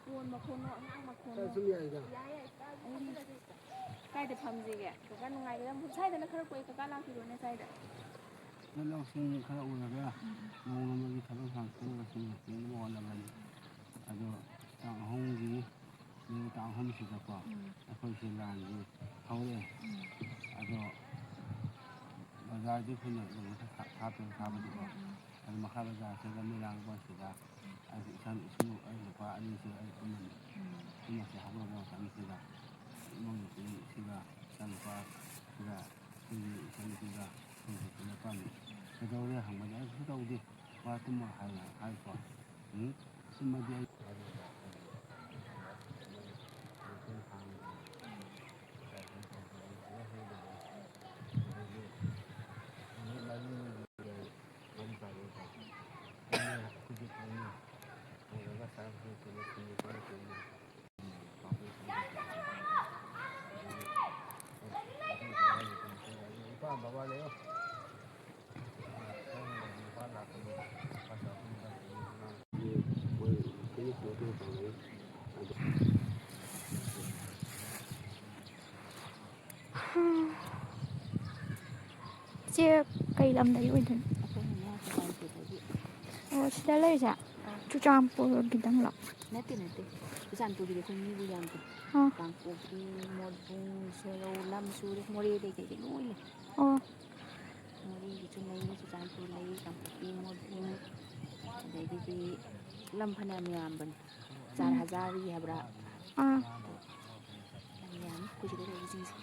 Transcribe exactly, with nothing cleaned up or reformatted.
ꯀꯣꯟ ꯃꯈꯣꯟꯅꯣ, ꯑꯉꯥꯡ ꯃꯈꯣꯟꯅꯣ? ꯁꯨꯝ ꯌꯥꯏꯗ꯫ ꯌꯥꯏꯌꯦ, ꯀꯥꯏꯗꯦ꯫ ꯑꯩ ꯀꯥꯏꯗ ꯐꯝꯁꯤꯒꯦ? ꯀꯀꯥ ꯅꯨꯡꯉꯥꯏꯒꯗꯕ ꯃꯐꯝ꯫ ꯁ꯭ꯋꯥꯏꯗꯅ ꯈꯔ ꯀꯣꯏ, ꯀꯀꯥ ꯂꯥꯛꯄꯤꯔꯣꯅꯦ ꯁ꯭ꯋꯥꯏꯗ꯫ ꯂꯧꯁꯤꯡ ꯈꯔ ꯎꯔꯒ ꯎꯝ꯫ ꯅꯣꯡ ꯑꯃꯒꯤ ꯊꯕꯛ ꯏꯪꯈꯥꯡ ꯁꯨꯔꯒ ꯁꯨꯝ ꯂꯣꯏꯁꯤꯟꯅꯕ ꯍꯣꯠꯅꯕꯅꯤ꯫ ꯑꯗꯣ ꯇꯥꯡ ꯑꯍꯨꯝꯒꯤ, ꯅꯨꯃꯤꯠ ꯇꯥꯡ ꯑꯍꯨꯝꯁꯤꯗꯀꯣ, ꯎꯝ꯫ ꯑꯩꯈꯣꯏꯁꯦ ꯂꯥꯟꯁꯦ ꯍꯧꯔꯛꯑꯦ꯫ ꯎꯝ꯫ ꯑꯗꯣ ꯕꯖꯥꯔꯗꯤ ꯑꯩꯈꯣꯏꯅ ꯀꯩꯅꯣ ꯈꯔ ꯁꯥ-, ꯁꯥꯠꯇꯣꯛ ꯁꯥꯕꯗꯤꯀꯣ꯫ ꯎꯝ, ꯎꯝ꯫ ꯑꯗꯨ ꯃꯈꯥ ꯕꯖꯥꯔꯁꯤꯗ ꯃꯣꯏꯔꯥꯡ ꯕꯁꯁꯤꯗ ꯑꯩ ꯏꯆꯥ ꯏꯁꯨ ꯑꯩ ꯅꯨꯄꯥ ꯑꯅꯤꯁꯤ ꯑꯩ ꯄꯨꯟꯅꯅꯤ꯫ ꯎꯝ꯫ ꯄꯨꯟꯅꯁꯤ ꯍꯧꯒꯠꯂꯛꯄ ꯃꯇꯝꯁꯤꯗ ꯏꯃꯧ ꯅꯨꯄꯤꯁꯤꯒ ꯏꯆꯥꯅꯨꯄꯥꯁꯤꯒ ꯑꯩꯈꯣꯏꯒꯤ ꯏꯆꯥꯅꯨꯄꯤꯒ ꯑꯩꯈꯣꯏꯒꯤ ꯄꯨꯟꯅ ꯄꯥꯝꯃꯤ꯫ "ꯀꯩꯗꯧꯔꯦ?" ꯍꯪꯕꯗ "ꯑꯩ ꯀꯩꯁꯨ ꯇꯧꯗꯦ, ꯃꯥ ꯇꯨꯝꯃ" ꯍꯥꯏꯅ ꯍꯥꯏꯀꯣ꯫ ꯎꯝ? ꯇꯨꯝꯃꯗꯤ ꯑꯩ ꯏꯆꯦ, ꯀꯩ ꯂꯝꯗꯒꯤ ꯑꯣꯏꯗꯣꯏꯅꯣ? ꯑꯩꯈꯣꯏꯅꯅꯦ ꯆꯨꯔꯆꯥꯟꯄꯨꯔꯗꯒꯤ꯫ ꯑꯣ, ꯁꯤꯗ ꯂꯩꯔꯤꯁꯦ? ꯑꯥ꯫ ꯆꯨꯔꯆꯥꯟꯄꯨꯔꯒꯤꯗꯪꯂꯣ? ꯅꯠꯇꯦ, ꯅꯠꯇꯦ꯫ ꯆꯨꯔꯆꯥꯟꯄꯨꯔꯒꯤꯗꯤ ꯑꯩꯈꯣꯏ ꯃꯤꯕꯨ ꯌꯥꯝꯗꯦ꯫ ꯑꯥ꯫ ꯀꯥꯡꯄꯣꯛꯄꯤ, ꯃꯣꯠꯕꯨꯡ, ꯁꯦꯔꯧ, ꯂꯝ ꯁꯨꯔꯦ, ꯃꯣꯔꯦꯗꯩ ꯀꯩꯗꯩ ꯂꯣꯏ ꯂꯩ꯫ ꯑꯣ꯫ ꯃꯣꯔꯦꯒꯤꯁꯨ ꯂꯩ, ꯆꯨꯔꯆꯥꯟꯄꯨꯔ ꯂꯩ, ꯀꯥꯡꯄꯣꯛꯄꯤ, ꯃꯣꯠꯕꯨꯡ, ꯑꯗꯒꯤꯗꯤ ꯂꯝ ꯐꯅꯌꯥꯝ ꯌꯥꯝꯕꯅꯤ꯫ ꯆꯥꯔ ꯎꯝ꯫ ꯍꯖꯥꯔꯤ ꯍꯥꯏꯕ꯭ꯔꯥ? ꯑꯥ꯫ ꯌꯥꯝ ꯌꯥꯝꯃꯤ ꯑꯩꯈꯣꯏ ꯁꯤꯗ ꯂꯩꯕꯁꯤꯡꯁꯦ꯫